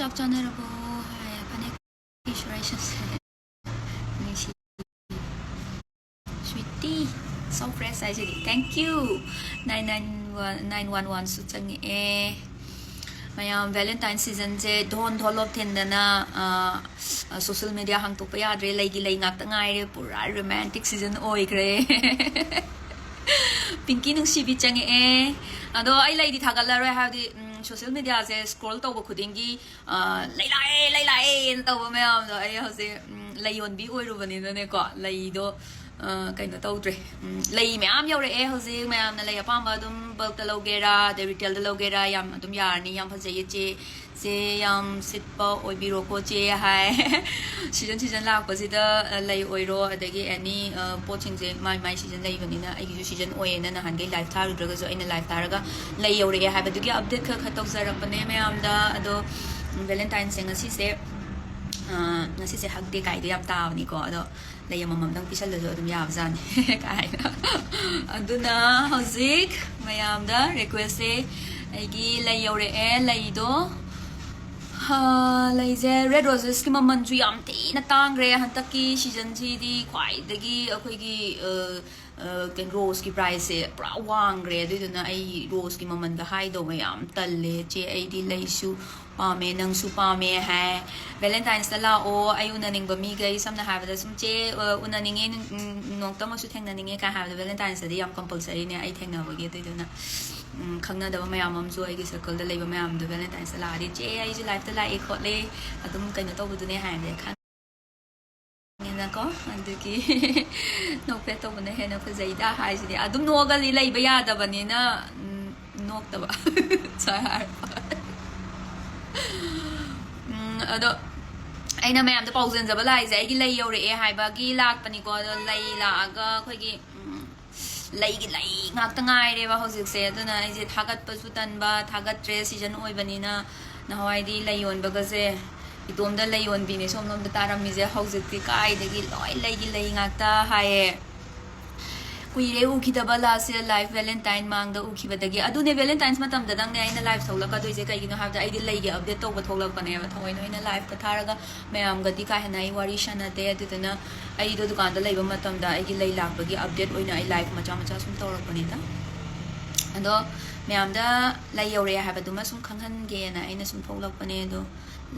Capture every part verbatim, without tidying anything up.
ꯆꯥꯛ ꯆꯥꯅꯔꯕꯣ? ꯍꯥꯏ, ꯐꯅꯦꯛ ꯁꯨꯔꯥꯏꯁꯟꯁꯦ꯫ ꯅꯨꯡꯁꯤ꯫ Sweetie, so fresh ꯍꯥꯏꯁꯤꯗꯤ꯫ Thank you꯫ Nine nine one, nine one one ꯁꯨ ꯆꯪꯉꯛꯑꯦ꯫ ꯃꯌꯥꯝ Valentine season ꯁꯦ ꯙꯣꯟ ꯙꯣꯂꯣꯞ ꯊꯤꯟꯗꯅ, ꯑ, ꯑ, social media ꯍꯥꯡꯇꯣꯛꯄ ꯌꯥꯗ꯭ꯔꯦ꯫ ꯂꯩꯒꯤ ꯂꯩ ꯉꯥꯛꯇ ꯉꯥꯏꯔꯦ꯫ ꯄꯨꯔꯥ romantic season ꯑꯣꯏꯈ꯭ꯔꯦ꯫ ꯄꯤꯡꯀꯤ ꯅꯨꯡꯁꯤꯕꯤ ꯆꯪꯉꯛꯑꯦ꯫ ꯑꯗꯣ ꯑꯩ ꯂꯩꯗꯤ ꯊꯥꯒꯠꯂꯔꯣꯏ, ꯍꯥꯏꯕꯗꯤ, ꯎꯝ, social media ꯁꯦ scroll ꯇꯧꯕ ꯈꯨꯗꯤꯡꯒꯤ, ꯑ, "ꯂꯩ ꯂꯥꯛꯑꯦ, ꯂꯩ ꯂꯥꯛꯑꯦꯅ" ꯇꯧꯕ ꯃꯌꯥꯝꯗꯣ, ꯑꯩ ꯍꯧꯖꯤꯛ, ꯎꯝ, ꯂꯩ ꯌꯣꯟꯕꯤ ꯑꯣꯏꯔꯨꯕꯅꯤꯅꯅꯦꯀꯣ, ꯂꯩꯗꯣ, ꯑ, ꯀꯩꯅꯣ ꯇꯧꯗ꯭ꯔꯦ꯫ ꯎꯝ, ꯂꯩ ꯃꯌꯥꯝ ꯌꯧꯔꯛꯑꯦ ꯍꯧꯖꯤꯛ꯫ ꯃꯌꯥꯝꯅ ꯂꯩ ꯑꯄꯥꯝꯕ ꯑꯗꯨꯝ bulk ꯇ ꯂꯧꯒꯦꯔꯥ, ꯑꯗꯩ retail ꯗ ꯂꯧꯒꯦꯔꯥ, ꯌꯥꯝ ꯑꯗꯨꯝ ꯌꯥꯔꯅꯤ꯫ "ꯌꯥꯝ ꯐꯖꯩꯌꯦ ꯆꯦ, ꯆꯦ ꯌꯥꯝ ꯁꯤꯠꯄ ꯑꯣꯏꯕꯤꯔꯣꯀꯣ ꯆꯦ" ꯍꯥꯏ꯫ Season season ꯂꯥꯛꯄꯁꯤꯗ, ꯑ, ꯂꯩ ꯑꯣꯏꯔꯣ, ꯑꯗꯒꯤ any, ꯑ, ꯄꯣꯠꯁꯤꯡꯁꯦ ꯃꯥꯏ ꯃꯥꯏ season ꯂꯩꯕꯅꯤꯅ, ꯑꯩꯒꯤꯁꯨ season ꯑꯣꯏꯌꯦꯅ ꯅꯍꯥꯟꯈꯩ live ꯊꯥꯔꯨꯗ꯭ꯔꯒꯁꯨ ꯑꯩꯅ live ꯊꯥꯔꯒ ꯂꯩ ꯌꯧꯔꯛꯑꯦ ꯍꯥꯏꯕꯗꯨꯒꯤ update ꯈꯔ ꯈꯔ ꯇꯧꯖꯔꯛꯄꯅꯦ ꯃꯌꯥꯝꯗ꯫ ꯑꯗꯣ, ꯎꯝ, Valentine ꯁꯦ ꯉꯁꯤꯁꯦ, ꯑ, ꯉꯁꯤꯁꯦ hug day ꯀꯥꯏꯗꯣ ꯌꯥꯝ ꯇꯥꯕꯅꯤꯀꯣ꯫ ꯑꯗꯣ ꯂꯩ ꯑꯃꯃꯝꯗꯪ ꯄꯤꯁꯜꯂꯁꯨ ꯑꯗꯨꯝ ꯌꯥꯕꯖꯥꯠꯅꯤ꯫ ꯀꯥꯏꯅ꯫ ꯑꯗꯨꯅ ꯍꯧꯖꯤꯛ ꯃꯌꯥꯝꯗ request ꯁꯦ, ꯑꯩꯒꯤ ꯂꯩ ꯌꯧꯔꯛꯑꯦ꯫ ꯂꯩꯗꯣ, ꯍꯥ, ꯂꯩꯁꯦ, red roses ꯀꯤ ꯃꯃꯜꯁꯨ ꯌꯥꯝ ꯊꯤꯅ ꯇꯥꯡꯈ꯭ꯔꯦ ꯍꯟꯗꯛꯀꯤ season ꯁꯤꯗꯤ꯫ ꯈ꯭ꯋꯥꯏꯗꯒꯤ ꯑꯩꯈꯣꯏꯒꯤ, ꯑ, ꯑ, ꯀꯩꯅꯣ, rose ꯀꯤ price ꯁꯦ ꯄꯨꯔꯥ ꯋꯥꯡꯈ꯭ꯔꯦ꯫ ꯑꯗꯨꯏꯗꯨꯅ ꯑꯩ rose ꯀꯤ ꯃꯃꯜꯒ ꯍꯥꯏꯗꯧꯕ ꯌꯥꯝ ꯇꯜꯂꯦ꯫ ꯆꯦ, ꯑꯩꯗꯤ ꯂꯩꯁꯨ ꯄꯥꯝꯃꯦ, ꯅꯪꯁꯨ ꯄꯥꯝꯃꯦ ꯍꯥꯏ꯫ Valentine's ꯇ ꯂꯥꯛꯑꯣ, ꯑꯩ ꯎꯅꯅꯤꯡꯕ ꯃꯤꯈꯩ, ꯁꯝꯅ ꯍꯥꯏꯔꯕꯗ ꯁꯨꯝ, "ꯆꯦ, ꯑ, ꯎꯅꯅꯤꯡꯉꯦ, ꯅꯨꯡ-, ꯎꯝ, ꯅꯣꯡꯇꯃꯛꯁꯨ ꯊꯦꯡꯅꯅꯤꯡꯉꯦ" ꯀꯥꯏ ꯍꯥꯏꯕꯗ, Valentine's ꯇꯗꯤ ꯌꯥꯝ compulsory ꯅꯦ ꯑꯩ ꯊꯦꯡꯅꯕꯒꯤ꯫ ꯑꯗꯨꯏꯗꯨꯅ, ꯎꯝ, ꯈꯪꯅꯗꯕ ꯃꯌꯥꯝ ꯑꯃꯁꯨ, ꯑꯩꯒꯤ circle ꯗ ꯂꯩꯕ ꯃꯌꯥꯝꯗꯣ Valentine's ꯇ ꯂꯥꯛꯑꯗꯤ, "ꯆꯦ, ꯑꯩꯁꯨ live ꯇ ꯂꯥꯛꯑꯦ ꯈꯣꯠꯂꯦ", ꯑꯗꯨꯝ ꯀꯩꯅꯣ ꯇꯧꯕꯗꯨꯅꯦ ꯍꯥꯏꯔꯗꯤ ꯈꯪꯉꯦꯅꯀꯣ꯫ ꯑꯗꯨꯒꯤ ꯅꯣꯛꯐꯦꯠ ꯇꯧꯕꯅ ꯍꯦꯟꯅ ꯐꯖꯩꯗ ꯍꯥꯏꯁꯤꯗꯤ꯫ ꯑꯗꯨꯝ ꯅꯣꯛꯑꯒꯗꯤ ꯂꯩꯕ ꯌꯥꯗꯕꯅꯤꯅ, ꯎꯝ, ꯅꯣꯛꯇꯕ꯫ ꯁ꯭ꯋꯥꯏ ꯍꯥꯏꯔꯕ꯫ ꯎꯝ, ꯑꯗꯣ ꯑꯩꯅ ꯃꯌꯥꯝꯗ ꯄꯥꯎꯖꯦꯟꯖꯕ ꯂꯥꯛꯏꯁꯦ ꯑꯩꯒꯤ ꯂꯩ ꯌꯧꯔꯛꯑꯦ ꯍꯥꯏꯕꯒꯤ ꯂꯥꯛꯄꯅꯤꯀꯣ꯫ ꯑꯗꯣ ꯂꯩ ꯂꯥꯛꯑꯒ ꯑꯩꯈꯣꯏꯒꯤ, ꯎꯝ, ꯂꯩꯒꯤ ꯂꯩ ꯉꯥꯛꯇ ꯉꯥꯏꯔꯦꯕ ꯍꯧꯖꯤꯛꯁꯦ꯫ ꯑꯗꯨꯅ ꯑꯩꯁꯦ ꯊꯥꯒꯠꯄꯁꯨ ꯇꯟꯕ, ꯊꯥꯒꯠꯇ꯭ꯔꯦ season ꯑꯣꯏꯕꯅꯤꯅ꯫ ꯅꯍꯥꯟꯋꯥꯏꯗꯤ ꯂꯩ ꯌꯣꯟꯕꯒꯁꯦ ꯏꯇꯣꯝꯗ ꯂꯩ ꯌꯣꯟꯕꯤꯅꯦ ꯁꯣꯝꯂꯣꯝꯗ ꯇꯥꯔꯝꯃꯤꯁꯦ꯫ ꯍꯧꯖꯤꯛꯇꯤ ꯀꯥꯏꯗꯒꯤ ꯂꯣꯏ ꯂꯩꯒꯤ ꯂꯩ ꯉꯥꯛꯇ ꯍꯥꯏꯌꯦ꯫ ꯀꯨꯏꯔꯦ ꯎꯈꯤꯗꯕ, last year live Valentine ꯃꯥꯡꯗ ꯎꯈꯤꯕꯗꯒꯤ꯫ ꯑꯗꯨꯅꯦ, Valentine's ꯃꯇꯝꯗꯅꯦ ꯑꯩꯅ live ꯊꯣꯛꯂꯛꯀꯗꯣꯏꯁꯦ꯫ ꯀꯩꯒꯤꯅꯣ ꯍꯥꯏꯕꯗ ꯑꯩꯗꯤ ꯂꯩꯒꯤ update ꯇꯧꯕ ꯊꯣꯛꯂꯛꯄꯅꯦꯕ꯫ ꯊꯑꯣꯏꯅ ꯑꯩꯅ liveꯇ ꯊꯥꯔꯒ ꯃꯌꯥꯝꯒꯗꯤ ꯀꯥ ꯍꯦꯟꯅ ꯑꯩ ꯋꯥꯔꯤ ꯁꯥꯟꯅꯗꯦ꯫ ꯑꯗꯨꯗꯨꯅ ꯑꯩꯗꯣ ꯗꯨꯀꯥꯟꯗ ꯂꯩꯕ ꯃꯇꯝꯗ ꯑꯩꯒꯤ ꯂꯩ ꯂꯥꯛꯄꯒꯤ update ꯑꯣꯏꯅ ꯑꯩ live ꯃꯆꯥ ꯃꯆꯥ ꯁꯨꯝ ꯇꯧꯔꯛꯄꯅꯤꯗ꯫ ꯑꯗꯣ ꯃꯌꯥꯝꯗ ꯂꯩ ꯌꯧꯔꯛꯑꯦ ꯍꯥꯏꯕꯗꯨꯃ ꯁꯨꯝ ꯈꯪꯍꯟꯒꯦꯅ ꯑꯩꯅ ꯁꯨꯝ ꯊꯣꯛꯂꯛꯄꯅꯦ꯫ ꯑꯗꯣ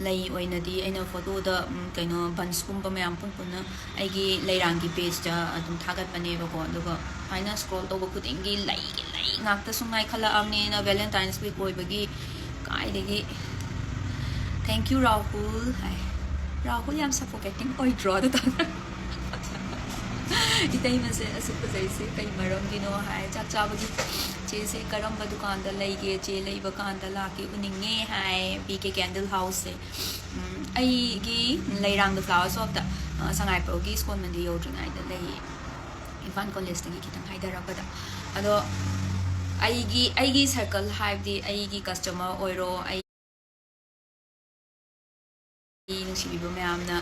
ꯂꯩ ꯑꯣꯏꯅꯗꯤ ꯑꯩꯅ photoꯗ, ꯎꯝ, ꯀꯩꯅꯣ, bunchꯀꯨꯝꯕ ꯃꯌꯥꯝ ꯄꯨꯟ ꯄꯨꯟꯅ ꯑꯩꯒꯤ ꯂꯩꯔꯥꯡꯒꯤ pageꯇ ꯑꯗꯨꯝ ꯊꯥꯒꯠꯄꯅꯦꯕꯀꯣ꯫ ꯑꯗꯨꯒ ꯁꯨꯃꯥꯏꯅ scroll ꯇꯧꯕ ꯈꯨꯗꯤꯡꯒꯤ ꯂꯩꯒꯤ ꯂꯩ ꯉꯥꯛꯇ ꯁꯨꯝ ꯉꯥꯏꯈꯠꯂꯛꯑꯕꯅꯤꯅ, Valentine's week ꯑꯣꯏꯕꯒꯤ ꯀꯥꯏꯗꯒꯤ꯫ Thank you, ꯔꯥꯍꯨꯜ ꯍꯥꯏ꯫ ꯔꯥꯍꯨꯜ ꯌꯥꯝ suffocating ꯑꯣꯏꯗ꯭ꯔꯣ? ꯑꯗꯨ ꯇꯧꯗꯅ ꯏꯇꯩꯃꯁꯦ ꯑꯁꯨꯛ ꯐꯖꯩꯁꯦ ꯀꯩ ꯃꯔꯝꯒꯤꯅꯣ ꯍꯥꯏ꯫ ꯆꯥꯛ ꯆꯥꯕꯒꯤ ꯆꯦꯁꯦ ꯀꯔꯝꯕ ꯗꯨꯀꯥꯟꯗ ꯂꯩꯒꯦ? ꯆꯦ ꯂꯩꯕ ꯀꯥꯟꯗ ꯂꯥꯛꯀꯦ, ꯎꯅꯤꯡꯉꯦ ꯍꯥꯏ꯫ ꯕꯤ ꯀꯦ ꯀꯦꯟꯗꯜ ꯍꯥꯎꯁꯁꯦ꯫ ꯎꯝ, ꯑꯩꯒꯤ ꯂꯩꯔꯥꯡꯗ flower shopꯇ, ꯑ, ꯁꯉꯥꯏꯄ꯭ꯔꯧꯒꯤ ꯁ꯭ꯀꯣꯟ ꯃꯟꯗꯤꯔ ꯌꯧꯗ꯭ꯔꯤꯉꯩꯗ ꯂꯩꯌꯦ꯫ ꯏꯝꯐꯥꯜ ꯀꯣꯂꯦꯖꯇꯒꯤ ꯈꯤꯇꯪ ꯍꯥꯏꯊꯔꯛꯄꯗ꯫ ꯑꯗꯣ ꯑꯩꯒꯤ, ꯑꯩꯒꯤ circle ꯍꯥꯏꯕꯗꯤ ꯑꯩꯒꯤ customer ꯑꯣꯏꯔꯣ, ꯑꯩ ꯅꯨꯡꯁꯤꯕꯤꯕ ꯃꯌꯥꯝꯅ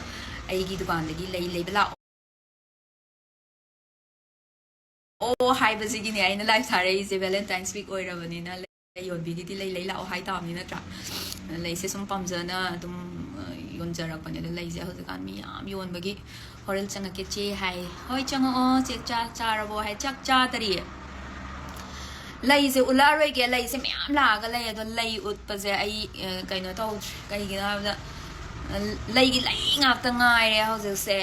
ꯑꯩꯒꯤ ꯗꯨꯀꯥꯟꯗꯒꯤ ꯂꯩ ꯂꯩꯕ ꯂꯥꯛꯑꯣ꯫ ꯑꯣ ꯍꯥꯏꯕꯁꯤꯒꯤꯅꯦ ꯑꯩꯅ live ꯊꯥꯔꯛꯏꯁꯦ꯫ Valentine's week ꯑꯣꯏꯔꯕꯅꯤꯅ ꯂꯩ ꯌꯣꯟꯕꯤꯒꯤꯗꯤ ꯂꯩ ꯂꯩ ꯂꯥꯛꯑꯣ ꯍꯥꯏ ꯇꯥꯕꯅꯤ ꯅꯠꯇ꯭ꯔꯥ? ꯂꯩꯁꯦ ꯁꯨꯝ ꯄꯥꯝꯖꯅ ꯑꯗꯨꯝ, ꯑ, ꯌꯣꯟꯖꯔꯛꯄꯅꯦ꯫ ꯑꯗꯣ ꯂꯩꯁꯦ ꯍꯧꯖꯤꯛꯀꯥꯟ ꯃꯤ ꯌꯥꯝ ꯌꯣꯟꯕꯒꯤ ꯍꯣꯔꯦꯜ ꯆꯪꯉꯛꯀꯦ ꯆꯦ ꯍꯥꯏ꯫ ꯍꯣꯏ ꯆꯪꯉꯛꯑꯣ ꯆꯦ, ꯆꯥꯛ ꯆꯥꯔꯕꯣ ꯍꯥꯏ꯫ ꯆꯥꯛ ꯆꯥꯗꯔꯤꯌꯦ꯫ ꯂꯩꯁꯦ ꯎꯠꯂꯛꯑꯔꯣꯏꯒꯦ꯫ ꯂꯩꯁꯦ ꯃꯌꯥꯝ ꯂꯥꯛꯑꯒ ꯂꯩ꯫ ꯑꯗꯣ ꯂꯩ ꯎꯠꯄꯁꯦ ꯑꯩ, ꯑ, ꯀꯩꯅꯣ ꯇꯧꯗ꯭ꯔꯦ꯫ ꯀꯩꯒꯤꯅꯣ ꯍꯥꯏꯕꯗ, ꯑ, ꯂꯩꯒꯤ ꯂꯩ ꯉꯥꯛꯇ ꯉꯥꯏꯔꯦ ꯍꯧꯖꯤꯛꯁꯦ꯫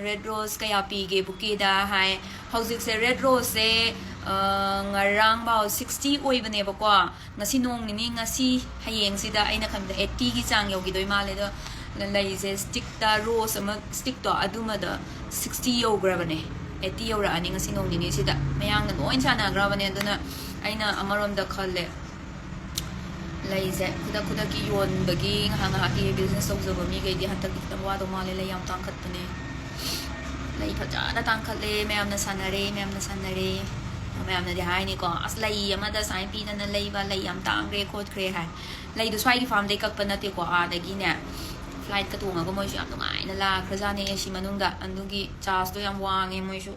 Red rose ꯀꯌꯥ ꯄꯤꯒꯦ bouquetꯗ ꯍꯥꯏ꯫ ꯍꯧꯖꯤꯛꯁꯦ red roseꯁꯦ, ꯑ, ꯉꯔꯥꯡꯐꯥꯎ sixty ꯑꯣꯏꯕꯅꯦꯕꯀꯣ꯫ ꯉꯁꯤ ꯅꯣꯡ ꯅꯤꯅꯤ, ꯉꯁꯤ ꯍꯌꯦꯡꯁꯤꯗ ꯑꯩꯅ ꯈꯟꯕꯗ eightyꯒꯤ ꯆꯥꯡ ꯌꯧꯈꯤꯗꯣꯏ ꯃꯥꯜꯂꯦ꯫ ꯑꯗꯣ ꯂꯩꯁꯦ stickꯇ, rose ꯑꯃ stickꯇꯣ ꯑꯗꯨꯃꯗ sixty ꯌꯧꯈ꯭ꯔꯕꯅꯦ꯫ Eighty ꯌꯧꯔꯛꯑꯅꯤ ꯉꯁꯤ ꯅꯣꯡ ꯅꯤꯅꯤꯁꯤꯗ꯫ ꯃꯌꯥꯡꯅ ꯂꯣꯏ ꯁꯥꯟꯅꯈ꯭ꯔꯕꯅꯦ꯫ ꯑꯗꯨꯅ ꯑꯩꯅ ꯑꯃꯔꯣꯝꯗ ꯈꯜꯂꯦ, ꯂꯩꯁꯦ ꯈꯨꯗꯛ ꯈꯨꯗꯛꯀꯤ ꯌꯣꯟꯕꯒꯤ ꯉꯥꯏꯍꯥꯛ ꯉꯥꯏꯍꯥꯛꯀꯤ business ꯇꯧꯖꯕ ꯃꯤꯈꯩꯗꯤ ꯍꯟꯗꯛꯇꯤ ꯈꯤꯇꯪ ꯋꯥꯗꯧ ꯃꯥꯜꯂꯦ꯫ ꯂꯩ ꯌꯥꯝ ꯇꯥꯡꯈꯠꯄꯅꯦ꯫ ꯂꯩ ꯐꯖꯅ ꯇꯥꯡꯈꯠꯂꯦ꯫ ꯃꯌꯥꯝꯅ ꯁꯥꯟꯅꯔꯦ, ꯃꯌꯥꯝꯅ ꯁꯥꯟꯅꯔꯦ꯫ ꯃꯌꯥꯝꯅꯗꯤ ꯍꯥꯏꯅꯤꯀꯣ, "ꯑꯁ, ꯂꯩ ꯑꯃꯗ ꯁꯨꯃꯥꯏꯅ ꯄꯤꯗꯅ ꯂꯩꯕ, ꯂꯩ ꯌꯥꯝ ꯇꯥꯡꯈ꯭ꯔꯦ ꯈꯣꯠꯈ꯭ꯔꯦ" ꯍꯥꯏ꯫ ꯂꯩꯗꯣ ꯁ꯭ꯋꯥꯏꯒꯤ farmꯗꯩ ꯀꯛꯄ ꯅꯠꯇꯦꯀꯣ, ꯑꯥꯗꯒꯤꯅꯦ flightꯀ ꯇꯣꯡꯉꯒ ꯃꯣꯏꯁꯨ ꯌꯥꯝ ꯅꯨꯡꯉꯥꯏꯅ ꯂꯥꯛꯈ꯭ꯔꯖꯥꯠꯅꯦ꯫ AC ꯃꯅꯨꯡꯗ ꯑꯗꯨꯒꯤ chargeꯇꯣ ꯌꯥꯝ ꯋꯥꯡꯉꯦ ꯃꯣꯏꯁꯨ꯫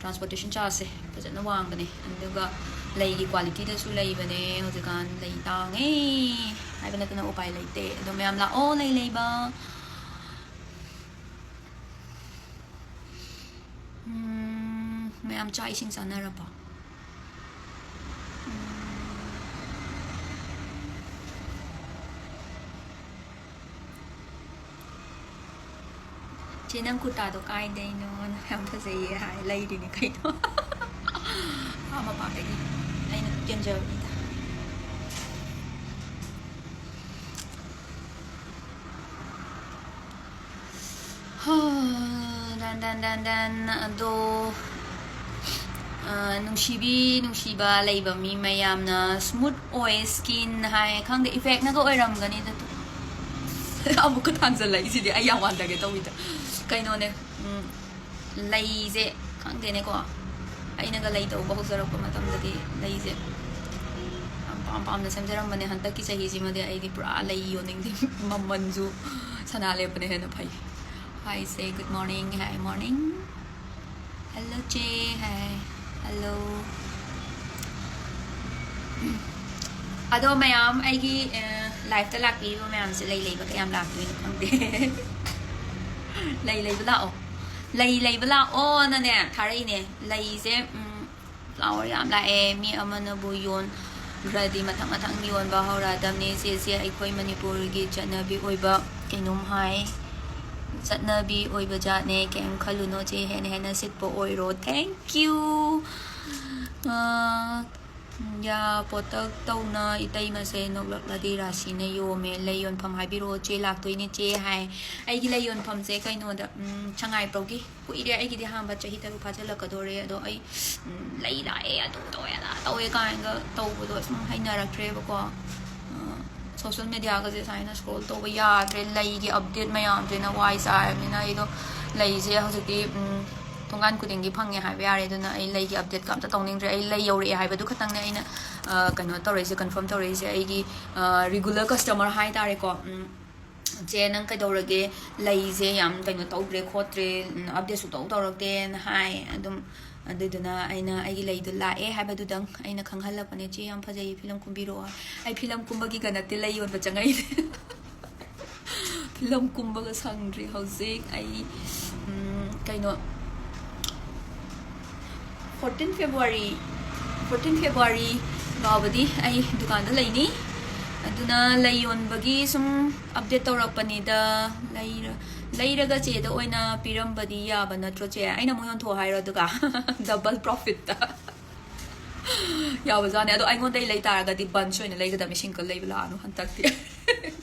ꯇ꯭ꯔꯥꯟꯁꯄꯣꯔꯇꯦꯁꯟ ꯆꯥꯔꯖꯁꯦ ꯐꯖꯅ ꯋꯥꯡꯕꯅꯦ꯫ ꯑꯗꯨꯒ ꯂꯩꯒꯤ ꯀ꯭ꯋꯥꯂꯤꯇꯤꯗꯁꯨ ꯂꯩꯕꯅꯦ꯫ ꯍꯧꯖꯤꯛꯀꯥꯟ ꯂꯩ ꯇꯥꯡꯉꯦ ꯍꯥꯏꯕ ꯅꯠꯇꯅ ꯎꯄꯥꯏ ꯂꯩꯇꯦ꯫ ꯑꯗꯣ ꯃꯌꯥꯝ ꯂꯥꯛꯑꯣ ꯂꯩ ꯂꯩꯕ꯫ ꯎꯝ, ꯃꯌꯥꯝ ꯆꯥꯛ ꯏꯁꯤꯡ ꯆꯥꯅꯔꯕꯣ? ꯎꯝ꯫ ꯆꯦ, ꯅꯪ ꯀꯨꯔꯇꯥꯗꯣ ꯀꯥꯏꯗꯩꯅꯣ? ꯅꯪ ꯌꯥꯝ ꯐꯖꯩꯌꯦ ꯍꯥꯏ꯫ ꯂꯩꯔꯤꯅꯤ ꯀꯩꯅꯣ꯫ ꯑꯥ ꯃꯄꯥꯟꯗꯒꯤ ꯑꯩꯅ ꯀꯦꯟꯖꯕꯅꯤꯗ꯫ ꯍꯥ, ꯗꯟ, ꯗꯟ, ꯗꯟ, ꯗꯟ꯫ ꯑꯗꯣ, ꯑ, ꯅꯨꯡꯁꯤꯕꯤ, ꯅꯨꯡꯁꯤꯕ ꯂꯩꯕ ꯃꯤ ꯃꯌꯥꯝꯅ smooth ꯑꯣꯏ skin ꯍꯥꯏ꯫ ꯈꯪꯗꯦ, effectꯅꯒ ꯑꯣꯏꯔꯝꯒꯅꯤꯗ꯫ ꯑꯃꯨꯛꯀ ꯊꯥꯡꯖꯜꯂꯛꯏꯁꯤꯗꯤ ꯑꯩ ꯌꯥꯝ ꯋꯥꯟꯊꯒꯦ ꯇꯧꯋꯤꯗ꯫ ꯀꯩꯅꯣꯅꯦ, ꯎꯝ, ꯂꯩꯁꯦ ꯈꯪꯗꯦꯅꯦꯀꯣ, ꯑꯩꯅꯒ ꯂꯩ ꯇꯧꯕ ꯍꯧꯖꯔꯛꯄ ꯃꯇꯝꯗꯗꯤ ꯂꯩꯁꯦ ꯌꯥꯝ ꯄꯥꯝ ꯄꯥꯝꯅ ꯁꯦꯝꯖꯔꯝꯕꯅꯦ꯫ ꯍꯟꯗꯛꯀꯤ ꯆꯍꯤꯁꯤꯃꯗꯤ ꯑꯩꯗꯤ ꯄꯨꯔꯥ ꯂꯩ ꯌꯣꯟꯅꯤꯡꯗꯦ꯫ ꯃꯃꯜꯁꯨ ꯁꯅꯥ ꯂꯦꯞꯄꯅ ꯍꯦꯟꯅ ꯐꯩ꯫ Hi, say good morning. Hi, morning. Hello, ꯆꯦ꯫ Hi. Hello. ꯑꯗꯣ ꯃꯌꯥꯝ ꯑꯩꯒꯤ, ꯑ, liveꯇ ꯂꯥꯛꯄꯤꯔꯤꯕ ꯃꯌꯥꯝꯁꯦ ꯂꯩ ꯂꯩꯕ ꯀꯌꯥꯝ ꯂꯥꯛꯇꯣꯏꯅꯣ ꯈꯪꯗꯦ꯫ ꯂꯩ ꯂꯩꯕ ꯂꯥꯛꯑꯣ꯫ ꯂꯩ ꯂꯩꯕ ꯂꯥꯛꯑꯣꯅꯅꯦ ꯊꯥꯔꯛꯏꯅꯦ꯫ ꯂꯩꯁꯦ, ꯎꯝ, flower ꯌꯥꯝ ꯂꯥꯛꯑꯦ꯫ ꯃꯤ ꯑꯃꯅꯕꯨ ꯌꯣꯟꯈ꯭ꯔꯗꯤ ꯃꯊꯪ ꯃꯊꯪ ꯌꯣꯟꯕ ꯍꯧꯔꯛꯑꯗꯕꯅꯦ꯫ ꯆꯦꯁꯦ ꯑꯩꯈꯣꯏ ꯃꯅꯤꯄꯨꯔꯒꯤ ꯆꯠꯅꯕꯤ ꯑꯣꯏꯕ ꯀꯩꯅꯣꯝ ꯍꯥꯏ꯫ ꯆꯠꯅꯕꯤ ꯑꯣꯏꯕ ꯖꯥꯠꯅꯦ꯫ ꯀꯩꯝ ꯈꯜꯂꯨꯅꯣ ꯆꯦ, ꯍꯦꯟꯅ ꯍꯦꯟꯅ ꯁꯤꯠꯄ ꯑꯣꯏꯔꯣ꯫ Thank you꯫ ꯑ, ꯌꯥ ꯄꯣꯇꯛ ꯇꯧꯅ ꯏꯇꯩꯃꯁꯦ ꯅꯣꯛꯂꯛꯂꯗꯤ ꯔꯥꯁꯤꯅ ꯌꯣꯝꯃꯦ꯫ ꯂꯩ ꯌꯣꯟꯐꯝ ꯍꯥꯏꯕꯤꯔꯛꯑꯣ ꯆꯦ, ꯂꯥꯛꯇꯣꯏꯅꯦ ꯆꯦ ꯍꯥꯏ꯫ ꯑꯩꯒꯤ ꯂꯩ ꯌꯣꯟꯐꯝꯁꯦ ꯀꯩꯅꯣꯗ, ꯎꯝ, ꯁꯉꯥꯏꯄ꯭ꯔꯧꯒꯤ꯫ ꯀꯨꯏꯔꯦ ꯑꯩꯒꯤꯗꯤ ꯑꯍꯥꯟꯕ ꯆꯍꯤ ꯇꯔꯨꯛ ꯐꯥꯖꯤꯜꯂꯛꯀꯗꯣꯔꯦ꯫ ꯑꯗꯣ ꯑꯩ, ꯎꯝ, ꯂꯩ ꯂꯥꯛꯑꯦ, ꯑꯗꯨ ꯇꯧꯋꯦ, ꯑꯗꯥ ꯇꯧꯋꯦ ꯀꯥꯏꯅꯒ ꯇꯧꯕꯗꯣ ꯁꯨꯝ ꯍꯩꯅꯔꯛꯇ꯭ꯔꯦꯕꯀꯣ꯫ ꯑ, social mediaꯒꯁꯦ ꯁꯨꯃꯥꯏꯅ scroll ꯇꯧꯕ ꯌꯥꯗ꯭ꯔꯦ꯫ ꯂꯩꯒꯤ update ꯃꯌꯥꯝꯁꯤꯅ ꯋꯥꯏ ꯆꯥꯏꯔꯕꯅꯤꯅ ꯑꯩꯗꯣ ꯂꯩꯁꯦ ꯍꯧꯖꯤꯛꯇꯤ, ꯎꯝ, ꯊꯣꯡꯒꯥꯟ ꯈꯨꯗꯤꯡꯒꯤ ꯐꯪꯉꯦ ꯍꯥꯏꯕ ꯌꯥꯔꯦ꯫ ꯑꯗꯨꯅ ꯑꯩ ꯂꯩꯒꯤ updateꯀ ꯑꯝꯇ ꯇꯧꯅꯤꯡꯗ꯭ꯔꯦ꯫ ꯑꯩ ꯂꯩ ꯌꯧꯔꯛꯑꯦ ꯍꯥꯏꯕꯗꯨ ꯈꯛꯇꯪꯅꯦ ꯑꯩꯅ, ꯑ, ꯀꯩꯅꯣ ꯇꯧꯔꯛꯏꯁꯦ, confirm ꯇꯧꯔꯛꯏꯁꯦ꯫ ꯑꯩꯒꯤ, ꯑ, regular customer ꯍꯥꯏ ꯇꯥꯔꯦꯀꯣ꯫ ꯎꯝ, "ꯆꯦ, ꯅꯪ ꯀꯩꯗꯧꯔꯒꯦ? ꯂꯩꯁꯦ ꯌꯥꯝ ꯀꯩꯅꯣ ꯇꯧꯗ꯭ꯔꯦ ꯈꯣꯠꯇ꯭ꯔꯦ, ꯎꯝ, update ꯁꯨꯛꯇꯧ ꯇꯧꯔꯛꯇꯦꯅ" ꯍꯥꯏ꯫ ꯑꯗꯨꯝ ꯑꯗꯨꯗꯨꯅ ꯑꯩꯅ ꯑꯩꯒꯤ ꯂꯩꯗꯣ ꯂꯥꯛꯑꯦ ꯍꯥꯏꯕꯗꯨꯗꯪ ꯑꯩꯅ ꯈꯪꯍꯜꯂꯛꯄꯅꯦ꯫ "ꯆꯦ, ꯌꯥꯝ ꯐꯖꯩꯌꯦ, ꯐꯤꯂꯝ ꯀꯨꯝꯕꯤꯔꯛꯑꯣ" ꯍꯥꯏ꯫ ꯑꯩ ꯐꯤꯂꯝ ꯀꯨꯝꯕꯒꯤꯒ ꯅꯠꯇꯦ ꯂꯩ ꯌꯣꯟꯕ ꯆꯪꯉꯛꯏꯁꯦ꯫ ꯐꯤꯂꯝ ꯀꯨꯝꯕꯒ ꯁꯪꯗ꯭ꯔꯤ ꯍꯧꯖꯤꯛ꯫ ꯑꯩ, ꯎꯝ, ꯀꯩꯅꯣ, fourteen February, fourteen February ꯐꯥꯎꯕꯗꯤ ꯑꯩ ꯗꯨꯀꯥꯟꯗ ꯂꯩꯅꯤ꯫ ꯑꯗꯨꯅ ꯂꯩ ꯌꯣꯟꯕꯒꯤ ꯁꯨꯝ update ꯇꯧꯔꯛꯄꯅꯤꯗ꯫ ꯂꯩꯔ-, ꯂꯩꯔꯒ ꯆꯦꯗ ꯑꯣꯏꯅ ꯄꯤꯔꯝꯕꯗꯤ ꯌꯥꯕ ꯅꯠꯇ꯭ꯔꯣ, ꯆꯦ? ꯑꯩꯅ ꯑꯃꯨꯛ ꯌꯣꯟꯊꯣꯛꯑꯣ ꯍꯥꯏꯔꯣ ꯑꯗꯨꯒ? Double profitꯇ꯫ ꯌꯥꯕꯖꯥꯠꯅꯦ꯫ ꯑꯗꯣ ꯑꯩꯉꯣꯟꯗꯩ ꯂꯩ ꯇꯥꯔꯒꯗꯤ bunch ꯑꯣꯏꯅ ꯂꯩꯒꯗꯕꯅꯤ, single ꯂꯩꯕ ꯂꯥꯛꯑꯅꯨ ꯍꯟꯗꯛꯇꯤ꯫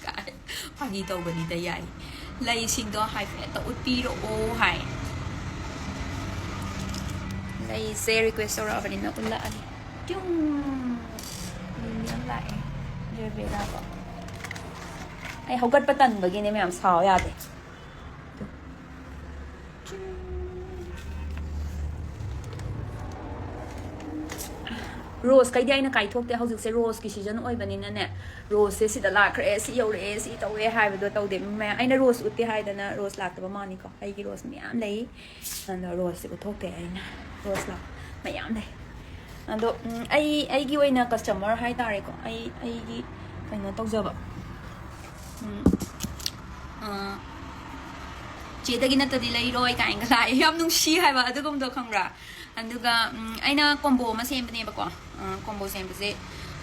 ꯀꯥꯏ, ꯐꯥꯒꯤ ꯇꯧꯕꯅꯤꯗ, ꯌꯥꯏ꯫ "ꯂꯩꯁꯤꯡꯗꯣ ꯍꯥꯏꯐꯦꯠꯇ ꯎꯠꯄꯤꯔꯛꯑꯣ" ꯍꯥꯏ꯫ ꯂꯩꯁꯦ request ꯇꯧꯔꯛꯑꯕꯅꯤꯅ ꯎꯠꯂꯛꯑꯅꯤ꯫ ꯇ꯭ꯌꯨꯡ! ꯂꯤꯂꯤ ꯑꯃ ꯂꯥꯛꯑꯦ꯫ ꯖꯦꯕꯦꯂꯥꯗꯣ꯫ ꯑꯩ ꯍꯧꯒꯠꯄ ꯇꯟꯕꯒꯤꯅꯦ ꯃꯌꯥꯝ, ꯁꯥꯎ ꯌꯥꯗꯦ꯫ Rose ꯀꯩꯗꯤ ꯑꯩꯅ ꯀꯥꯏꯊꯣꯛꯇꯦ꯫ ꯍꯧꯖꯤꯛꯁꯦ roseꯀꯤ season ꯑꯣꯏꯕꯅꯤꯅꯅꯦ, roseꯁꯦ ꯁꯤꯗ ꯂꯥꯛꯈ꯭ꯔꯦ, ꯁꯤ ꯌꯧꯔꯛꯑꯦ, ꯁꯤ ꯇꯧꯋꯦ ꯍꯥꯏꯕꯗꯣ ꯇꯧꯗꯦ꯫ ꯃꯌꯥꯝ, ꯑꯩꯅ rose ꯎꯠꯇꯦ ꯍꯥꯏꯗꯅ rose ꯂꯥꯛꯇꯕ ꯃꯥꯅꯤꯀꯣ꯫ ꯑꯩꯒꯤ rose ꯃꯌꯥꯝ ꯂꯩ꯫ ꯑꯗꯣ roseꯁꯦ ꯎꯠꯊꯣꯛꯇꯦ ꯑꯩꯅ꯫ Rose ꯂꯥꯛ ꯃꯌꯥꯝ ꯂꯩ꯫ ꯑꯗꯣ, ꯎꯝ, ꯑꯩ, ꯑꯩꯒꯤ ꯑꯣꯏꯅ customer ꯍꯥꯏꯇꯥꯔꯦꯀꯣ꯫ ꯑꯩ, ꯑꯩꯒꯤ ꯀꯩꯅꯣ ꯇꯧꯖꯕ꯫ ꯎꯝ, ꯑ, "ꯆꯦꯗꯒꯤ ꯅꯠꯇꯗꯤ ꯂꯩꯔꯣꯏ" ꯀꯥꯏꯅꯒ ꯂꯥꯛꯑꯦ꯫ ꯌꯥꯝ ꯅꯨꯡꯁꯤ ꯍꯥꯏꯕ ꯑꯗꯨꯒꯨꯝꯕꯗꯣ, ꯈꯪꯕ꯭ꯔꯥ? ꯑꯗꯨꯒ, ꯎꯝ, ꯑꯩꯅ combo ꯑꯃ ꯁꯦꯝꯕꯅꯦꯕꯀꯣ꯫ ꯑ, combo ꯁꯦꯝꯕꯁꯦ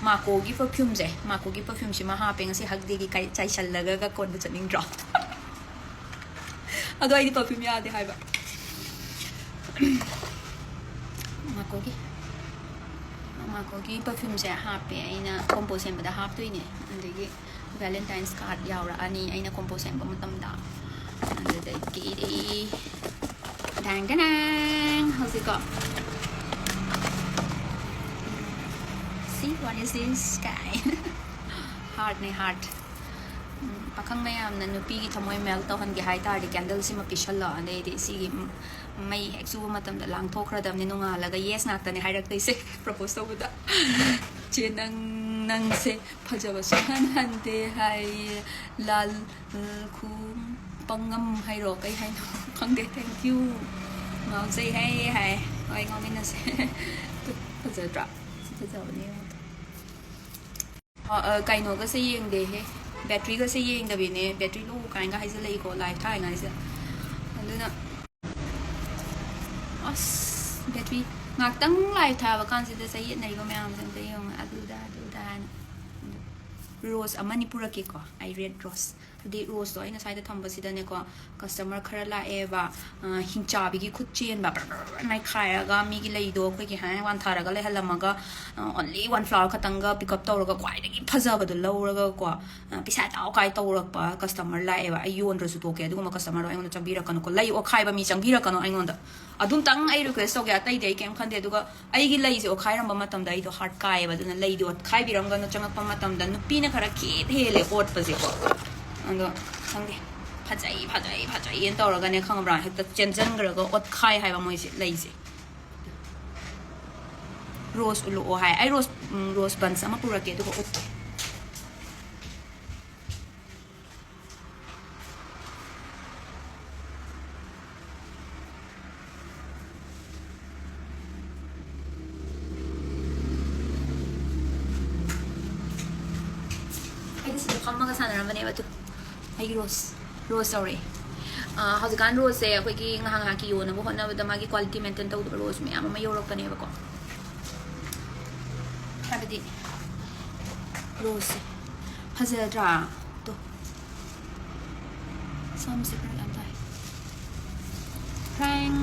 ꯃꯥꯀꯣꯒꯤ perfumeꯁꯦ, ꯃꯥꯀꯣꯒꯤ perfumeꯁꯤꯃ ꯍꯥꯞꯄꯦ꯫ ꯉꯁꯤ hug dayꯒꯤ ꯀꯥꯏ-, ꯆꯥꯏꯁꯜꯂꯒꯒ ꯀꯣꯟꯕ ꯆꯠꯅꯤꯡꯗ꯭ꯔꯣ? ꯑꯗꯣ ꯑꯩꯗꯤ perfume ꯌꯥꯗꯦ ꯍꯥꯏꯕ꯫ ꯃꯥꯀꯣꯒꯤ, ꯃꯥꯀꯣꯒꯤ perfumeꯁꯦ ꯍꯥꯞꯄꯦ, ꯑꯩꯅ combo ꯁꯦꯝꯕꯗ ꯍꯥꯞꯇꯣꯏꯅꯦ꯫ ꯑꯗꯒꯤ Valentine's card ꯌꯥꯎꯔꯛꯑꯅꯤ ꯑꯩꯅ combo ꯁꯦꯝꯕ ꯃꯇꯝꯗ꯫ ꯑꯗꯨꯗꯒꯤꯗꯤ ꯗꯥꯡ ꯗꯥꯡ ꯗꯥꯡ! ꯍꯧꯖꯤꯛꯀꯣ, "See, what is this?" ꯀꯥꯏꯅ꯫ Heartꯅꯦ, heart꯫ ꯎꯝ, ꯄꯥꯈꯪ ꯃꯌꯥꯝꯅ ꯅꯨꯄꯤꯒꯤ ꯊꯃꯣꯏ melt ꯇꯧꯍꯟꯒꯦ ꯍꯥꯏ ꯇꯥꯔꯗꯤ candleꯁꯤꯃ ꯄꯤꯁꯜꯂꯣ꯫ ꯑꯗꯩꯗꯤ ꯁꯤꯒꯤ, ꯎꯝ, ꯃꯩ ꯍꯦꯛ ꯆꯨꯕ ꯃꯇꯝꯗ ꯂꯥꯡꯊꯣꯛꯈ꯭ꯔꯗꯕꯅꯤ꯫ ꯅꯣꯡꯉꯥꯜꯂꯒ yes ꯉꯥꯛꯇꯅꯦ ꯍꯥꯏꯔꯛꯇꯣꯏꯁꯦ propose ꯇꯧꯕꯗ꯫ "ꯆꯦ, ꯅꯪ ꯅꯪꯁꯦ ꯐꯖꯕ ꯁꯨꯡꯍꯟ ꯍꯟꯗꯦ ꯍꯥꯏꯌꯦ꯫ ꯂꯥꯜ, ꯎꯝ, ꯈꯨ-, ꯄꯪꯉꯝ ꯍꯥꯏꯔꯣ? ꯀꯩ ꯍꯥꯏꯅꯣ? ꯈꯪꯗꯦ꯫ Thank you꯫ ꯉꯥꯎꯖꯩ ꯍꯥꯏ ꯍꯥꯏ꯫ ꯍꯣꯏ, ꯉꯥꯎꯃꯤꯟꯅꯁꯦ꯫ ꯐꯖꯗ꯭ꯔꯥ? ꯁꯤ ꯐꯖꯕꯅꯦ ꯌꯦꯡꯉꯣ꯫ ꯑ, ꯑ, ꯀꯩꯅꯣꯒꯁꯦ ꯌꯦꯡꯗꯦꯍꯦ꯫ ꯕꯦꯇ꯭ꯔꯤꯒꯁꯦ ꯌꯦꯡꯗꯕꯤꯅꯦ꯫ ꯕꯦꯇ꯭ꯔꯤ ꯂꯣ ꯀꯥꯏꯅꯒ ꯍꯥꯏꯖꯜꯂꯛꯏꯀꯣ, ꯂꯥꯏꯐ ꯊꯥꯔꯤꯉꯩꯁꯤꯗ꯫ ꯑꯗꯨꯅ ꯑꯁ, ꯕꯦꯇ꯭ꯔꯤ ꯉꯥꯛꯇꯪ ꯂꯥꯏꯐ ꯊꯥꯕ ꯀꯥꯟꯁꯤꯗ ꯆꯌꯦꯠꯅꯔꯤꯕ ꯃꯌꯥꯝꯁꯦ ꯑꯝꯇ ꯌꯦꯡꯉꯣ꯫ ꯑꯗꯨꯗ, ꯑꯗꯨꯗ ꯍꯥꯏꯅ꯫ ꯑꯗꯨ ꯔꯣꯁ ꯑꯃꯅꯤ ꯄꯨꯔꯛꯀꯦꯀꯣ꯫ ꯑꯩ ꯔꯦꯗ ꯔꯣꯁ꯫ ꯍꯥꯏꯗꯤ ꯔꯣꯁꯇꯣ ꯑꯩꯅ ꯁ꯭ꯋꯥꯏꯗ ꯊꯝꯕꯁꯤꯗꯅꯦꯀꯣ, ꯀꯁꯇꯃꯔ ꯈꯔ ꯂꯥꯛꯑꯦꯕ, ꯑ, ꯍꯤꯡꯆꯥꯕꯤꯒꯤ ꯈꯨꯠ ꯆꯦꯟꯕ, ꯕꯔ, ꯕꯔ, ꯕꯔ ꯅꯩꯈꯥꯏꯔꯒ ꯃꯤꯒꯤ ꯂꯩꯗꯣ ꯑꯩꯈꯣꯏꯒꯤ ꯍꯥꯏꯅ ꯋꯥꯟꯊꯔꯒ ꯂꯩꯍꯜꯂꯝꯃꯒ, ꯑ, only one flower ꯈꯛꯇꯪꯒ pick up ꯇꯧꯔꯒ ꯈ꯭ꯋꯥꯏꯗꯒꯤ ꯐꯖꯕꯗꯣ ꯂꯧꯔꯒꯀꯣ, ꯑ, ꯄꯩꯁꯥ ꯇꯥꯎ ꯀꯥꯏ ꯇꯧꯔꯛꯄ ꯀꯁꯇꯃꯔ ꯂꯥꯛꯑꯦꯕ꯫ ꯑꯩ ꯌꯣꯟꯗ꯭ꯔꯁꯨ ꯇꯣꯛꯀꯦ, ꯑꯗꯨꯒꯨꯝꯕ ꯀꯁꯇꯃꯔꯗꯣ ꯑꯩꯉꯣꯟꯗ ꯆꯪꯕꯤꯔꯛꯀꯅꯨꯀꯣ꯫ ꯂꯩ ꯑꯣꯠꯈꯥꯏꯕ ꯃꯤ ꯆꯪꯕꯤꯔꯛꯀꯅꯣ ꯑꯩꯉꯣꯟꯗ꯫ ꯑꯗꯨꯝꯇꯪ ꯑꯩ ꯔꯤꯀ꯭ꯋꯦꯁ ꯇꯧꯒꯦ, ꯑꯇꯩꯗꯤ ꯑꯩ ꯀꯩꯝ ꯈꯟꯗꯦ꯫ ꯑꯗꯨꯒ ꯑꯩꯒꯤ ꯂꯩꯁꯦ ꯑꯣꯠꯈꯥꯏꯔꯝꯕ ꯃꯇꯝꯗ ꯑꯩꯗꯣ ꯍꯥꯔꯠ ꯀꯥꯏꯌꯦꯕ, ꯑꯗꯨꯅ ꯂꯩꯗꯤ ꯑꯣꯠꯈꯥꯏꯕꯤꯔꯝꯒꯅꯣ꯫ ꯆꯪꯉꯛꯄ ꯃꯇꯝꯗ ꯅꯨꯄꯤꯅ ꯈꯔ ꯈꯦꯠ ꯍꯦꯜꯂꯦ ꯑꯣꯠꯄꯁꯦꯀꯣ꯫ ꯑꯗꯣ ꯈꯪꯗꯦ, ꯐꯖꯩ ꯐꯖꯩ ꯐꯖꯩꯌꯦꯅ ꯇꯧꯔꯒꯅꯦ, ꯈꯪꯕ꯭ꯔꯥ, ꯍꯦꯛꯇ ꯆꯦꯟꯖꯟꯈ꯭ꯔꯒ ꯑꯣꯠꯈꯥꯏ ꯍꯥꯏꯕ ꯃꯣꯏꯁꯦ ꯂꯩꯁꯦ꯫ ꯔꯣꯁ ꯎꯠꯂꯛꯑꯣ ꯍꯥꯏ꯫ ꯑꯩ ꯔꯣꯁ, ꯎꯝ, ꯔꯣꯁ ꯕꯟꯁ ꯑꯃ ꯄꯨꯔꯛꯀꯦ, ꯑꯗꯨꯒ ꯎꯠꯀꯦ꯫ ꯑꯩꯗꯤ ꯁꯤꯗ ꯐꯝꯃꯒ ꯁꯥꯟꯅꯔꯝꯕꯅꯦꯕ ꯑꯗꯨ꯫ ꯑꯩꯒꯤ ꯔꯣꯁ, ꯔꯣꯁ ꯇꯧꯔꯛꯑꯦ꯫ ꯑꯥ, ꯍꯧꯖꯤꯛꯀꯥꯟ ꯔꯣꯁꯁꯦ ꯑꯩꯈꯣꯏꯒꯤ ꯉꯥꯏꯍꯥꯛ ꯉꯥꯏꯍꯥꯛꯀꯤ ꯌꯣꯟꯅꯕ ꯍꯣꯠꯅꯕꯗ ꯃꯥꯒꯤ quality maintain ꯇꯧꯗꯕ ꯔꯣꯁ ꯃꯌꯥꯝ ꯑꯃ ꯌꯧꯔꯛꯄꯅꯦꯕꯀꯣ꯫ ꯍꯥꯏꯕꯗꯤ ꯔꯣꯁꯁꯦ ꯐꯖꯗ꯭ꯔꯥ? ꯇꯣ꯫ ꯁꯝꯁꯦ ꯐꯔꯛ ꯌꯥꯝ ꯇꯥꯏ꯫ ꯐ꯭ꯔꯦꯡ꯫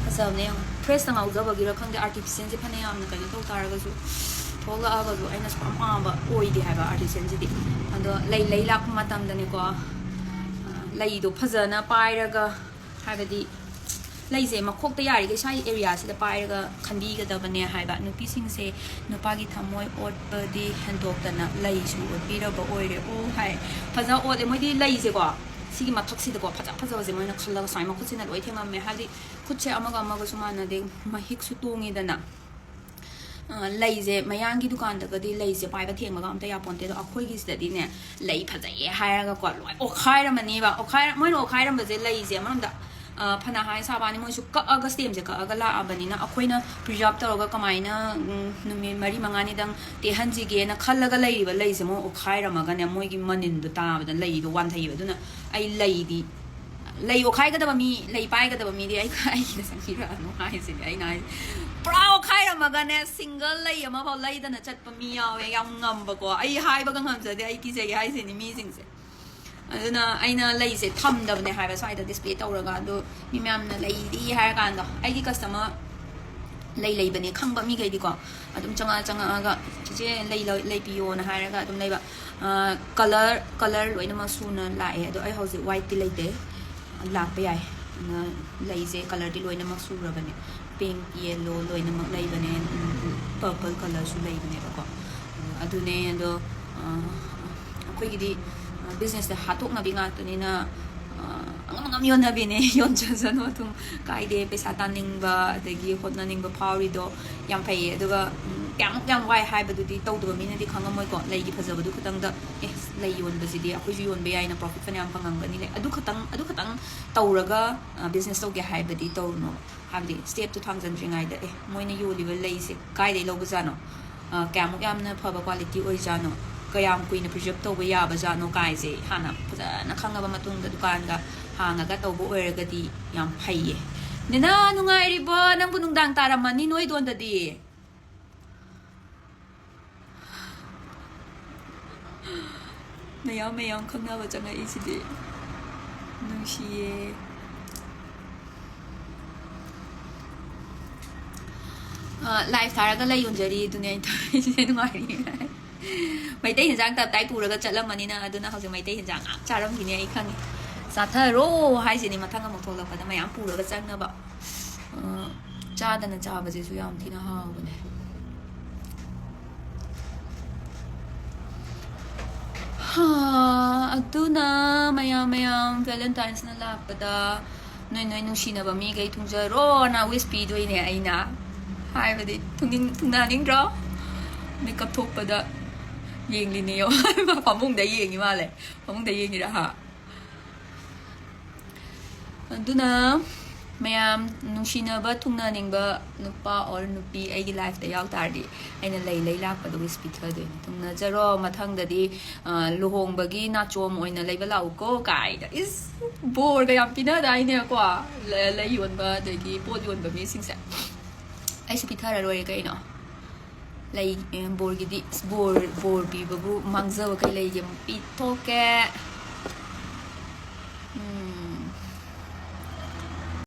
ꯐꯖꯕꯅꯦ ꯌꯦꯡꯉꯣ꯫ ꯐ꯭ꯔꯦꯁꯇ ꯉꯥꯎꯖꯕꯒꯤꯔ ꯈꯪꯗꯦ, ꯑꯥꯔꯇꯤꯐꯤꯁꯦꯜꯁꯦ ꯐꯅ ꯌꯥꯝꯅ ꯀꯩꯅꯣ ꯇꯧ ꯇꯥꯔꯒꯁꯨ, ꯊꯣꯛꯂꯛꯑꯒꯁꯨ ꯑꯩꯅ ꯁꯨꯛꯄꯥꯝ ꯄꯥꯝꯕ ꯑꯣꯏꯗꯦ ꯍꯥꯏꯕ ꯑꯥꯔꯇꯤꯐꯤꯁꯦꯜꯁꯤꯗꯤ꯫ ꯑꯗꯣ ꯂꯩ, ꯂꯩ ꯂꯥꯛꯄ ꯃꯇꯝꯗꯅꯦꯀꯣ, ꯑ, ꯂꯩꯗꯣ ꯐꯖꯅ ꯄꯥꯏꯔꯒ, ꯍꯥꯏꯕꯗꯤ ꯂꯩꯁꯦ ꯃꯈꯣꯛꯇ ꯌꯥꯔꯤꯈꯩ ꯁ꯭ꯋꯥꯏ ꯑꯦꯔꯤꯌꯥꯁꯤꯗ ꯄꯥꯏꯔꯒ ꯈꯟꯕꯤꯒꯗꯕꯅꯦ ꯍꯥꯏꯕ꯫ ꯅꯨꯄꯤꯁꯤꯡꯁꯦ ꯅꯨꯄꯥꯒꯤ ꯊꯃꯣꯏ ꯑꯣꯠꯄꯗꯤ ꯍꯦꯟꯗꯣꯛꯇꯅ ꯂꯩꯁꯨ ꯑꯣꯠꯄꯤꯔꯕ ꯑꯣꯏꯔꯦ꯫ ꯑꯣ ꯍꯥꯏ꯫ ꯐꯖꯅ ꯑꯣꯠꯂꯦ꯫ ꯃꯣꯏꯗꯤ ꯂꯩꯁꯦꯀꯣ, ꯁꯤꯒꯤ ꯃꯊꯛꯁꯤꯗꯀꯣ ꯐꯖ ꯐꯖꯕꯁꯦ ꯃꯣꯏꯅ ꯈꯜꯂꯒ ꯁꯨꯃꯥꯏꯅ ꯃꯈꯨꯠꯁꯤꯅ ꯂꯣꯏ ꯊꯦꯡꯉꯝꯃꯦ꯫ ꯍꯥꯏꯕꯗꯤ ꯈꯨꯠꯁꯦ ꯑꯃꯒ ꯑꯃꯒꯁꯨ ꯃꯥꯟꯅꯗꯦ, ꯃꯍꯤꯛꯁꯨ ꯇꯣꯡꯉꯤꯗꯅ꯫ ꯑ, ꯂꯩꯁꯦ ꯃꯌꯥꯡꯒꯤ ꯗꯨꯀꯥꯟꯗꯒꯗꯤ ꯂꯩꯁꯦ ꯄꯥꯏꯕ ꯊꯦꯡꯕꯒ ꯑꯝꯇ ꯌꯥꯄꯣꯟꯇꯦ, ꯑꯗꯣ ꯑꯩꯈꯣꯏꯒꯤꯁꯤꯗꯗꯤꯅꯦ, ꯂꯩ ꯐꯖꯩꯌꯦ ꯍꯥꯏꯔꯒꯀꯣ ꯂꯣꯏ ꯑꯣꯈꯥꯏꯔꯝꯃꯅꯤꯕ꯫ ꯑꯣꯈꯥꯏꯔ-, ꯃꯣꯏꯅ ꯑꯣꯈꯥꯏꯔꯝꯕꯁꯦ ꯂꯩꯁꯦ ꯑꯃꯔꯣꯝꯗ, ꯑ, ꯐꯅ ꯍꯥꯏ ꯁꯥꯕꯅꯤ, ꯃꯣꯏꯁꯨ ꯀꯛꯑꯒ, ꯁ꯭ꯇꯦꯝꯁꯦ ꯀꯛꯑꯒ ꯂꯥꯛꯑꯕꯅꯤꯅ, ꯑꯩꯈꯣꯏꯅ ꯄ꯭ꯔꯤꯖꯥꯔꯕ ꯇꯧꯔꯒ ꯀꯃꯥꯏꯅ, ꯎꯝ, ꯅꯨꯃꯤꯠ ꯃꯔꯤ ꯃꯉꯥꯅꯤꯗꯪ ꯇꯦꯛꯍꯟꯁꯤꯒꯦꯅ ꯈꯜꯂꯒ ꯂꯩꯔꯤꯕ ꯂꯩꯁꯦ ꯃꯣꯏ ꯑꯣꯈꯥꯏꯔꯝꯃꯒꯅꯦ, ꯃꯣꯏꯒꯤ ꯃꯅꯤꯟꯗꯣ ꯇꯥꯕꯗ ꯂꯩꯗꯣ ꯋꯥꯟꯊꯩꯌꯦꯕ꯫ ꯑꯗꯨꯅ ꯑꯩ ꯂꯩꯗꯤ, ꯂꯩ ꯑꯣꯈꯥꯏꯒꯗꯕ ꯃꯤ, ꯂꯩ ꯄꯥꯏꯒꯗꯕ ꯃꯤꯗꯤ ꯑꯩ, ꯑꯩꯒꯤꯗ ꯆꯪꯕꯤꯔꯛꯑꯅꯨ ꯍꯥꯏꯁꯤꯅꯦ ꯑꯩꯅ ꯍꯥꯏꯁꯦ꯫ ꯄꯨꯔꯥ ꯑꯣꯈꯥꯏꯔꯝꯃꯒꯅꯦ, ꯁꯤꯡꯒꯜ ꯂꯩ ꯑꯃꯐꯥꯎ ꯂꯩꯗꯅ ꯆꯠꯄ ꯃꯤ ꯌꯥꯎꯋꯦ, ꯌꯥꯝ ꯉꯝꯕꯀꯣ꯫ ꯑꯩ ꯍꯥꯏꯕꯒ ꯉꯝꯖꯗꯦ, ꯑꯩ ꯀꯤꯖꯩ ꯍꯥꯏꯁꯤꯅꯤ ꯃꯤꯁꯤꯡꯁꯦ꯫ ꯑꯗꯨꯅ ꯑꯩꯅ ꯂꯩꯁꯦ ꯊꯝꯗꯕꯅꯦ ꯍꯥꯏꯕ, ꯁ꯭ꯋꯥꯏꯗ ꯗꯤꯁꯄ꯭ꯂꯦ ꯇꯧꯔꯒ꯫ ꯑꯗꯣ ꯃꯤ ꯃꯌꯥꯝꯅ ꯂꯩꯗꯤ ꯍꯥꯏꯔꯀꯥꯟꯗꯣ, ꯑꯩꯒꯤ ꯀꯁꯇꯃꯔ ꯂꯩ ꯂꯩꯕꯅꯦ ꯈꯪꯕ ꯃꯤꯈꯩꯗꯤꯀꯣ, ꯑꯗꯨꯝ ꯆꯪꯉꯛꯑ ꯆꯪꯉꯛꯑꯒ, "ꯆꯦꯆꯦ, ꯂꯩ ꯂꯧ-, ꯂꯩꯕꯤꯌꯣꯅ" ꯍꯥꯏꯔꯒ ꯑꯗꯨꯝ ꯂꯩꯕ꯫ ꯑ, ꯀꯂꯔ, ꯀꯂꯔ ꯂꯣꯏꯅꯃꯛ ꯁꯨꯅ ꯂꯥꯛꯑꯦ꯫ ꯑꯗꯣ ꯑꯩ ꯍꯧꯖꯤꯛ ꯋꯥꯏꯠꯇꯤ ꯂꯩꯇꯦ, ꯂꯥꯛꯄ ꯌꯥꯏ꯫ ꯑꯗꯨꯅ ꯂꯩꯁꯦ ꯀꯂꯔꯗꯤ ꯂꯣꯏꯅꯃꯛ ꯁꯨꯔꯕꯅꯦ, ꯄꯤꯡ, ꯌꯦꯜꯂꯣ ꯂꯣꯏꯅꯃꯛ ꯂꯩꯕꯅꯦ, ꯎꯝ, ꯄꯔꯄꯜ ꯀꯂꯔꯁꯨ ꯂꯩꯕꯅꯦꯕꯀꯣ꯫ ꯑꯗꯨꯅꯦ ꯑꯗꯣ, ꯑ, ꯑꯩꯈꯣꯏꯒꯤꯗꯤ, ꯑ, ꯕꯤꯖꯤꯅꯦꯁꯁꯦ ꯍꯥꯠꯇꯣꯛꯅꯕꯤ ꯉꯥꯛꯇꯅꯤꯅ, ꯑ, ꯑꯉꯝ ꯑꯉꯝ ꯌꯣꯟꯅꯕꯤꯅꯦ꯫ ꯌꯣꯟꯖꯁꯅꯨ ꯑꯗꯨꯝ, ꯀꯥꯏꯗꯦ꯫ ꯄꯩꯁꯥ ꯇꯥꯅꯤꯡꯕ ꯑꯗꯒꯤ ꯍꯣꯠꯅꯅꯤꯡꯕ ꯐꯥꯎꯔꯤꯗꯣ ꯌꯥꯝ ꯐꯩꯌꯦ꯫ ꯑꯗꯨꯒ, ꯎꯝ, ꯀꯌꯥꯃꯨꯛ ꯌꯥꯝ ꯋꯥꯏ ꯍꯥꯏꯕꯗꯨꯗꯤ ꯇꯧꯗꯕ ꯃꯤꯅꯗꯤ ꯈꯪꯉꯝꯃꯣꯏꯀꯣ꯫ ꯂꯩꯒꯤ ꯐꯖꯕꯗꯨ ꯈꯛꯇꯪꯗ, "ꯑꯦ, ꯂꯩ ꯌꯣꯟꯕꯁꯤꯗꯤ ꯑꯩꯈꯣꯏꯁꯨ ꯌꯣꯟꯕ ꯌꯥꯏꯅ, ꯄ꯭ꯔꯣꯐꯤꯠ ꯐꯅꯌꯥꯝ ꯐꯪꯉꯝꯒꯅꯤ" ꯂꯩ꯫ ꯑꯗꯨ ꯈꯛꯇꯪ, ꯑꯗꯨ ꯈꯛꯇꯪ ꯇꯧꯔꯒ, ꯑ, ꯕꯤꯖꯤꯅꯦꯁ ꯇꯧꯒꯦ ꯍꯥꯏꯕꯗꯤ ꯇꯧꯔꯨꯅꯣꯕ꯫ ꯍꯥꯏꯕꯗꯤ ꯁ꯭ꯇꯦꯞꯇꯨ ꯊꯥꯡꯖꯟꯗ꯭ꯔꯤꯉꯩꯗ, "ꯑꯦ, ꯃꯣꯏꯅ ꯌꯣꯜꯂꯤꯕ ꯂꯩꯁꯦ ꯀꯥꯏꯗꯩ ꯂꯧꯕꯖꯥꯠꯅꯣ? ꯑ, ꯀꯌꯥꯃꯨꯛ ꯌꯥꯝꯅ ꯐꯕ ꯀ꯭ꯋꯥꯂꯤꯇꯤ ꯑꯣꯏꯖꯥꯠꯅꯣ? ꯀꯌꯥꯝ ꯀꯨꯏꯅ ꯄ꯭ꯔꯤꯖꯔꯕ ꯇꯧꯕ ꯌꯥꯕꯖꯥꯠꯅꯣ?" ꯀꯥꯏꯁꯦ ꯍꯥꯟꯅ ꯐꯖꯅ ꯈꯪꯉꯕ ꯃꯇꯨꯡꯗ ꯗꯨꯀꯥꯟꯒ ꯍꯥꯡꯉꯒ ꯇꯧꯕ ꯑꯣꯏꯔꯒꯗꯤ ꯌꯥꯝ ꯐꯩꯌꯦ꯫ ꯅꯦꯅꯥ, ꯅꯨꯡꯉꯥꯏꯔꯤꯕꯣ? ꯅꯪꯕꯨ ꯅꯨꯡꯗꯥꯡ ꯇꯥꯔꯝꯃꯅꯤ ꯅꯣꯏꯗꯣꯟꯗꯗꯤ꯫ ꯃꯌꯥꯝ ꯃꯌꯥꯝ ꯈꯪꯅꯕ ꯆꯪꯉꯛꯏꯁꯤꯗꯤ ꯅꯨꯡꯁꯤꯌꯦ꯫ ꯑ, ꯂꯥꯏꯐ ꯊꯥꯔꯒ ꯂꯩ ꯌꯣꯟꯖꯔꯤ, ꯑꯗꯨꯅꯦ ꯑꯩꯅ ꯇꯧꯔꯤꯁꯦ꯫ ꯅꯨꯡꯉꯥꯏꯔꯤ꯫ ꯃꯩꯇꯩ ꯍꯦꯟꯖꯥꯡ ꯇꯞꯇꯥꯏ ꯄꯨꯔꯒ ꯆꯠꯂꯝꯃꯅꯤꯅ, ꯑꯗꯨꯅ ꯍꯧꯖꯤꯛ ꯃꯩꯇꯩ ꯍꯦꯟꯖꯥꯡ ꯉꯥꯛ ꯆꯥꯔꯝꯈꯤꯅꯤ, ꯑꯩ ꯈꯪꯉꯤ꯫ ꯆꯥꯊꯔꯣ ꯍꯥꯏꯁꯤꯅꯤ, ꯃꯊꯪ ꯑꯃꯨꯛ ꯊꯣꯛꯂꯛꯄꯗ ꯃꯌꯥꯝ ꯄꯨꯔꯒ ꯆꯪꯅꯕ꯫ ꯑ, ꯆꯥꯗꯅ ꯆꯥꯕꯁꯤꯁꯨ ꯌꯥꯝ ꯊꯤꯅ ꯍꯥꯎꯕꯅꯦ꯫ ꯍꯥ, ꯑꯗꯨꯅ ꯃꯌꯥꯝ ꯃꯌꯥꯝ ꯚꯦꯂꯦꯟꯇꯥꯏꯟꯁꯅ ꯂꯥꯛꯄꯗ ꯅꯣꯏ ꯅꯣꯏ ꯅꯨꯡꯁꯤꯅꯕ ꯃꯤꯈꯩ ꯊꯨꯡꯖꯔꯣꯅ ꯋꯤꯁ ꯄꯤꯗꯣꯏꯅꯦ ꯑꯩꯅ꯫ ꯍꯥꯏꯕꯗꯤ ꯊꯨꯡꯅꯤꯡ ꯊꯨꯡꯅꯅꯤꯡꯗ꯭ꯔꯣ? ꯃꯤꯀꯞ ꯊꯣꯛꯄꯗ ꯌꯦꯡꯂꯤꯅꯦꯌꯣ꯫ ꯐꯃꯨꯡꯗ ꯌꯦꯡꯉꯤ ꯃꯥꯜꯂꯦ꯫ ꯐꯃꯨꯡꯗ ꯌꯦꯡꯉꯤꯔꯥ ꯍꯥ? ꯑꯗꯨꯅ ꯃꯌꯥꯝ ꯅꯨꯡꯁꯤꯅꯕ ꯊꯨꯡꯅꯅꯤꯡꯕ ꯅꯨꯄꯥ ꯑꯣꯔ ꯅꯨꯄꯤ ꯑꯩꯒꯤ ꯂꯥꯏꯐꯇ ꯌꯥꯎ ꯇꯥꯔꯗꯤ ꯑꯩꯅ ꯂꯩ ꯂꯩ ꯂꯥꯛꯄꯗ ꯋꯤꯁ ꯄꯤꯊꯗꯣꯏꯅꯤ꯫ ꯊꯨꯡꯅꯖꯔꯣ, ꯃꯊꯪꯗꯗꯤ ꯑ, ꯂꯨꯍꯣꯡꯕꯒꯤ ꯅꯥꯆꯣꯝ ꯑꯣꯏꯅ ꯂꯩꯕ ꯂꯥꯛꯎꯀꯣ ꯀꯥꯏꯅ꯫ ꯏꯁ, ꯕꯣꯔꯒ ꯌꯥꯝ ꯄꯤꯅꯗꯥꯏꯅꯦꯀꯣ, ꯂ- ꯂꯩ ꯌꯣꯟꯕ ꯑꯗꯒꯤ ꯄꯣꯠ ꯌꯣꯟꯕ ꯃꯤꯁꯤꯡꯁꯦ꯫ ꯑꯩꯁꯨ ꯄꯤꯊꯔ ꯂꯣꯏꯔꯦ ꯀꯩꯅꯣ꯫ ꯂꯩ ꯑꯦ, ꯕꯣꯔꯒꯤꯗꯤ ꯏꯁ, ꯕꯣꯔ ꯕꯣꯔ ꯄꯤꯕꯕꯨ ꯃꯥꯡꯖꯕ ꯀꯩ ꯂꯩꯒꯦ? ꯄꯤꯊꯣꯛꯀꯦ꯫ ꯎꯝ,